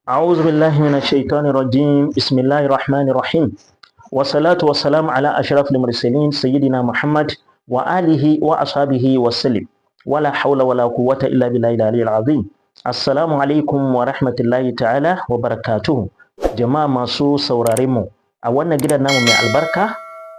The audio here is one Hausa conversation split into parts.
أعوذ بالله من الشيطان الرجيم. بسم الله الرحمن الرحيم، والصلاة والسلام على أشرف المرسلين سيدنا محمد وآله وأصحابه وسلم، ولا حول ولا قوة إلا بالله العلي العظيم. السلام عليكم ورحمة الله تعالى وبركاته. Jama'a masu saurare mu a wannan gidan namu mai albarka,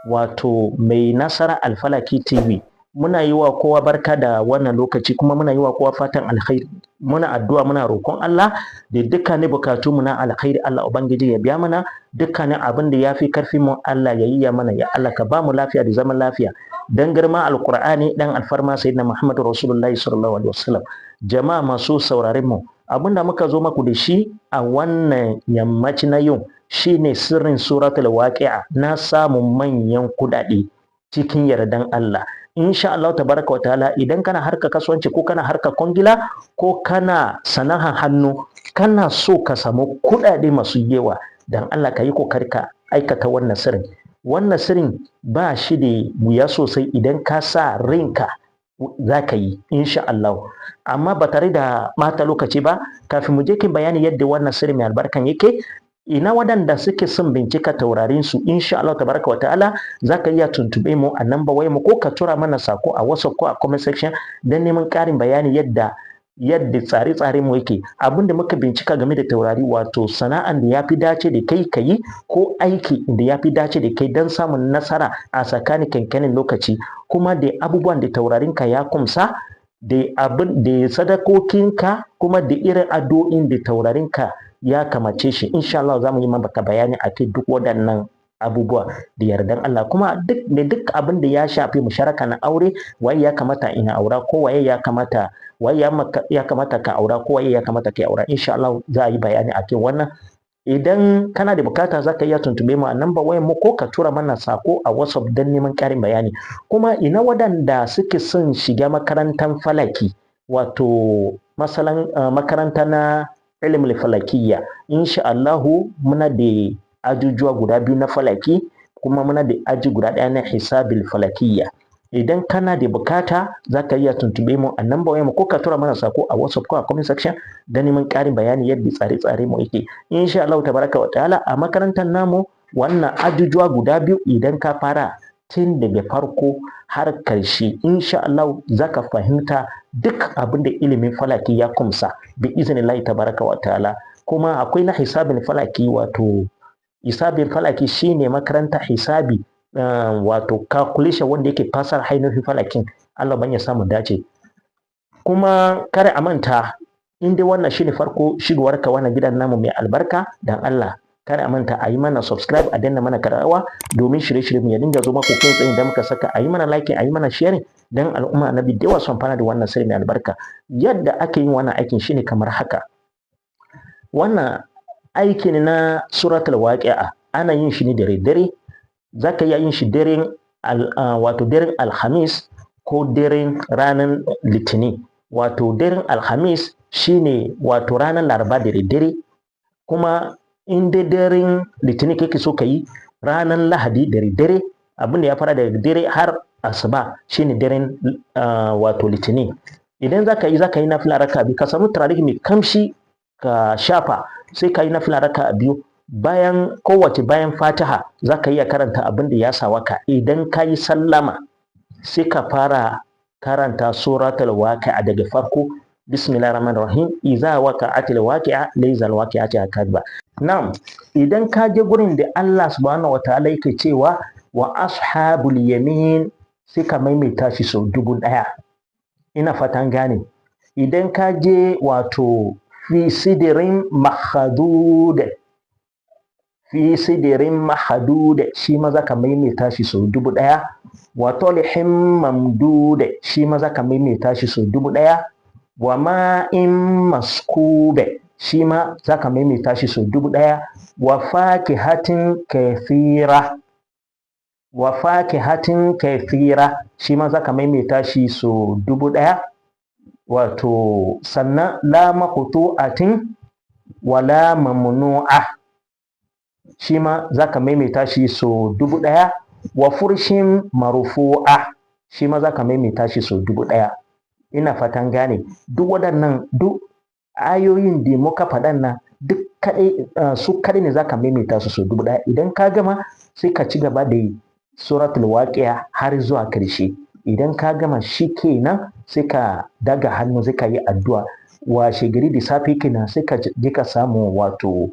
wato Mai Nasara Alfalaki TV, muna yi wa kowa barka da wannan lokaci, kuma muna yi wa kowa fatan alkhairi. Muna addu'a, muna roƙon Allah da dukkanin bukatu mu na alkhairi, Allah Ubangiji ya biya mana. Dukkanin abin da ya fi karfin mu, Allah ya yi ya mana. Ya Allah, ka ba mu lafiya da zaman lafiya dan girma Alqur'ani, dan alfarma Sayyidina Muhammadu Rasulullahi sallallahu alaihi wasallam. Jama'a masu sauraren mu, abin da muka zo maku da shi a wannan yammaci na yau shine sirrin Suratul Waqi'a na samun manyan kuɗaɗe cikin yardan Allah, insha Allah tabaraka wa ta'ala. Idan kana harka kasuwanci, ko kana harka kwangila, ko kana sana'ar hannu, kana so ka samu kuɗaɗe masu yawa, dan Allah ka yi kokari ka aikata wannan sirrin. Wannan sirrin ba shi da wuya sosai. Idan ka sa ranka za ka yi, insha Allah. Amma ba tare da ɓata lokaci ba, kafin mu je kin bayani yadda wannan sirri mai albarkan yake, ina waɗanda suke son bincika taurarin su, insha Allah tabaraka wa ta'ala, zaka iya tuntube mu a namba wayar mu, ko ka tura mana sako a WhatsApp ko a comment section don neman ƙarin bayani yadda tsare-tsare mu yake, abin da muka bincika game da taurari, wato sana'an da ya fi dace da kai ka yi, ko aiki da ya fi dace da kai don samun nasara a tsakanin kankanin lokaci, kuma da abubuwan da taurarinka ya kumsa, da abin da sadakokinka, kuma da irin addu'o'in da taurarinka ya kamace shi. Insha Allah za mu yi maka bayani a kai duk waɗannan abubuwa da yardan Allah. Kuma duk da duk abin da ya shafi musharaka na aure, waye ya kamata ina aura, ko waye ya kamata, waye ya kamata ka aura, ko waye ya kamata ka aura, insha Allah za a yi bayani a kan wannan. Idan kana da bukata, za ka iya tuntube mu a namba wayan mu, ko ka tura mana sako a WhatsApp don neman ƙarin bayani. Kuma ina waɗanda suke son shiga makarantar falaki, wato masalan makaranta na ilimin falakiyya, insha Allahu muna da ajujuwa guda biyu na falaki, kuma muna da aji guda ɗaya na hisabil falakiyya. Idan kana da bukata, za ka iya tuntube mu a namba wayar mu, ko ka tura mana sako a WhatsApp ko a comment section don neman ƙarin bayani yadda tsare-tsare mu yake, insha Allah tabaraka wa ta'ala. A makarantar namu, wannan ajujuwa guda biyu, idan ka fara tun daga farko har karshe, insha Allah za ka fahimta duk abin da ilimin falaki ya kumsa, bi iznillahi tabaraka wa ta'ala. Kuma akwai na hisabin falaki, wato hisabin falaki shine makaranta hisabi, wato calculation wanda yake fasar ainihin falakin. Allah ban ya samu dace. Kuma kada a manta, in dai wannan shine farko shigowarka wannan gidan namu mai albarka, dan Allah kada a manta a yi mana subscribe, a danna mana kararrawa, domin shirye-shirye mu ya dinga zo maku kai tsaye da muka saka. A yi mana like, a yi mana sharing, dan al'umma Annabi da yawa su amfana da wannan sirri mai albarka. Yadda ake yin wannan aikin shine kamar haka. Wannan aikin na Suratul Waqi'a ana yin shi ne dare dare. Zaka iya yin shi daren, wato daren Alhamis ko daren ranar Litinin. Wato daren Alhamis shine wato ranar Laraba dare dare. Kuma in dai daren Litinin kake so ka yi, ranar Lahadi dare dare, abin da ya fara daga dare har asuba shine daren wato Litinin. Idan zaka yi nafila raka biyu. Ka samu turare mai kamshi ka shafa, sai ka yi nafila raka biyu. Bayan kowace, bayan Fatiha, zaka iya karanta abin da ya sawaka. Idan ka yi sallama, sai ka fara karanta Suratul Waqi'a daga farko: bismillahir rahmanir rahim, iza waqa'atil waqi'a, laysa al waqi'atu kadba. Na'am, idan ka je gurin da Allah subhanahu wataala yake cewa wa ashabul yamin, sai ka maimaita shi sau 1000. Ina fatan gane. Idan ka je wato fi sidirin makhdud, fi sidirin mahdud, shi ma za ka maimaita shi sau 1000. Wa talhin mamdud, shi ma za ka maimaita shi sau 1000. Wa ma'in maskube, shi ma za ka maimaita shi sau 1000. Wa fakihatin kathira, wa fakihatin kathira, shi ma za ka maimaita shi sau 1000. Wato sannan la maqtu'atin wala mamnu'a, shi ma za ka maimaita shi sau 1000. Wa furshin marfu'a, shi ma za ka maimaita shi sau 1000. Ina fatan gane. Duk waɗannan, duk ayoyin da muka faɗan nan, duk Kadai su kadai ne zaka maimaita su sau 1000. Idan ka gama, sai ka ci gaba da yi Suratul Waqi'a har zuwa karshe. Idan ka gama, shi kenan, sai ka daga hannu, sai ka yi addu'a. Washe gari da safe kenan, sai ka je ka samu wato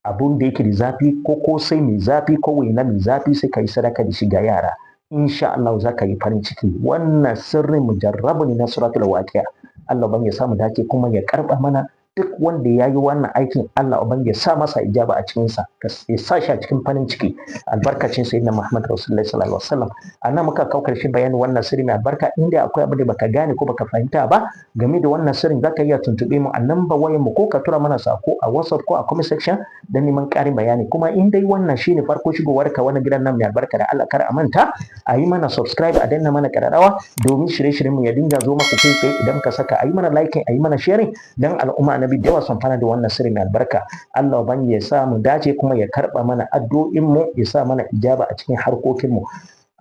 abun da yake da zafi, ko kosai mai zafi, ko waina mai zafi, sai ka yi sadaka da shi ga yara. Insha Allah za ka yi farin ciki. Wannan sirrin mujarrabu ne na Suratul Waqi'a. Allah ban ya samu dace kuma ya karba mana. Duk wanda ya yi wannan aikin, Allah uban ya sa masa ijaba a cikinsa, ya sa shi a cikin farin ciki, albarkacin Sayyidina Muhammad Rasulullahi sallallahu alaihi wasallam. Anan muka kawo karshen bayanin wannan sirri mai albarka. Inda akwai abin da baka gane ko baka fahimta ba game da wannan sirrin, zaka iya tuntube mu a namba wayar mu, ko ka tura mana sako a WhatsApp ko a comment section don neman ƙarin bayani. Kuma in dai wannan shine farko shigowar ka wannan gidan nan mai albarka, da Allah kar a manta a yi mana subscribe, a danna mana kararrawa, domin shirye-shiryen mu ya dinga zo maku kai tsaye idan ka saka. A yi mana like, a yi mana sharing, dan al'umma Annabi da yawa sun fara da wannan sirri mai albarka. Allah ban ya sa mu dace kuma ya karba mana addu'o'in mu, ya sa mana ijaba a cikin harkokin mu.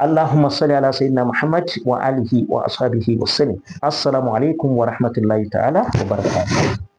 اللهم صل على سيدنا محمد وآله وأصحابه وسلم. السلام عليكم ورحمة الله تعالى وبركاته.